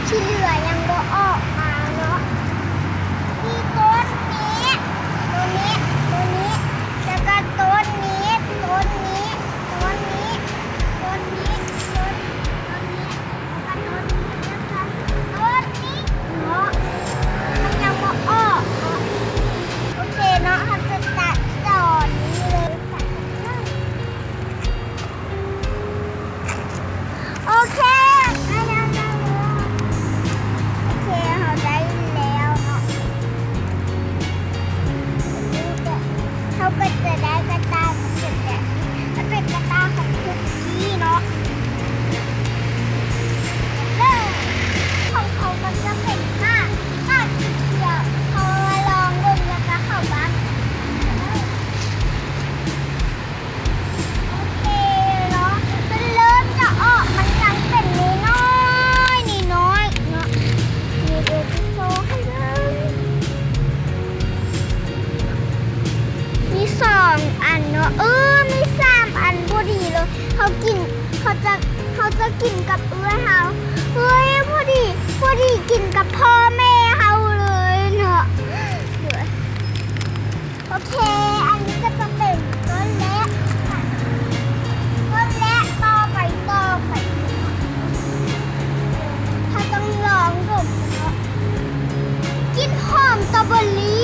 ທີ່ເຫຼືອຍັງບໍ່ອອກມາເນາະ. ມີຕົ້ນນີ້ ໂຕນີ້ ໂຕນີ້ ແລ້ວກໍຕົ້ນນີ້ ຕົ້ນນີ້ ຕົ້ນນີ້ ຕົ້ນນີ້ ຕົ້ນ ຕົ້ນນີ້ ແລ້ວກໍຕົ້ນນີ້ ແລ້ວກໍຕົ້ນນີ້ເນາະ. ມັນຍັງບໍ່ອອກເນາະ. ໂອເຄເນາະ ເຮົາຈະຕັດຕອນນີ້ເລີຍ. ໂອເຄ ໄດ້ແລ້ວ ໄດ້ແລ້ວ ໂອເຄ ເຮົາໄດ້ແລ້ວເນາະ. ເຮົາກໍຈະໄດ້ກະຕ່າຍເປັນແບບນີ້ ມັນເປັນກະຕ່າຍຂອງຄຸກກີ້ເນາະ. ເລີ່ມ ຂອງເຂົາກໍຈະເປັນໝາກ ໝາກສີຂຽວ ເຮົາມາລອງເບິ່ງ ແລ້ວກໍເຂົ້າບ້ານ. ໂອເຄເນາະ ມັນເລີ່ມຈະອອກ ມັນຍັງເປັນນ້ອຍໆ ນ້ອຍໆເນາະ. ນີ້ເດີ ຊິໂຊໃຫ້ເບິ່ງ ມີສອງອັນເນາະ ເອີ ມີສາມອັນພໍດີເລີຍ. ເຮົາກິນ ເຮົາຈະ ເຮົາຈະກິນກັບເອື້ອຍເຮົາ. ເຮີ້ຍ ພໍດີ ພໍດີກິນກັບພໍ່ແມ່ເຮົາເລີຍເນາະ. ໂອເຄ ອັນນີ້ກໍຈະເປັນຕົ້ນແລກ ຕົ້ນແລກ ຕໍ່ໄປ ຕໍ່ໄປ ເຮົາຕ້ອງລອງດົມເນາະ. ກິ່ນຫອມສະຕໍເບີຣີ